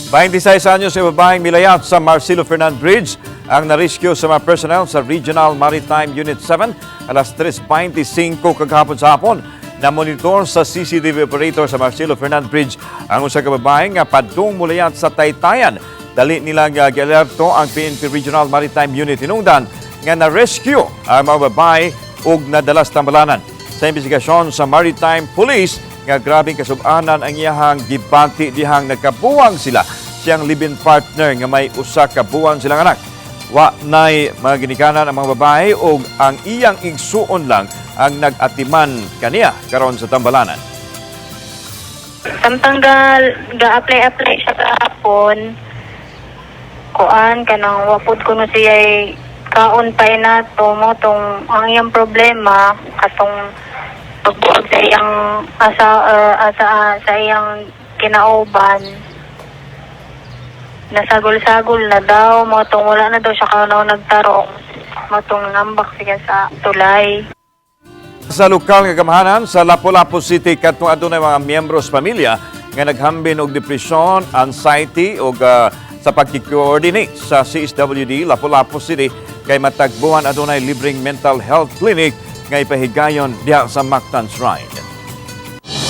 26 anyos sa babaeng milayat sa Marcelo Fernan Bridge ang na-rescue sa mga personnel sa Regional Maritime Unit 7 alas 3:25 kagahapon sa hapon. Na-monitor sa CCTV operator sa Marcelo Fernan Bridge ang usa ka babae nga padung mulayat sa Taytayan. Dali nilang gialerto ang PNP Regional Maritime Unit hinungdan nga na-rescue ang mga babae ug nadala sa tambalanan. Sa investigasyon sa Maritime Police nga grabeng kasub-anan ang iyahang gibati dihang nagkabuwang sila siyang live-in partner nga may usa ka buwan silang anak. Wa nay mga ginikanan ang mga babae ug ang iyang igsuon lang ang nag-atiman kaniya karon sa tambalanan. Samtang ga ga-apply-apply siya kahapon, kuan kanang wa pud kuno siya kaon pa nato mo tong ang iyang problema katong pagbuag sa iyang asa sa iyang kinauban, nasagol-sagol na daw mo tong wala na daw siya kanaw nagtarong mo tong nambak siya sa tulay. Sa lokal nga gamhanan sa Lapu-Lapu City, kadtong adunay mga miyembro sa pamilya nga naghambin og depression, anxiety ug sa pagki-coordinate sa CSWD Lapu-Lapu City kay matagbuhan adunay libreng mental health clinic nga ipahigayon diha sa Mactan Shrine.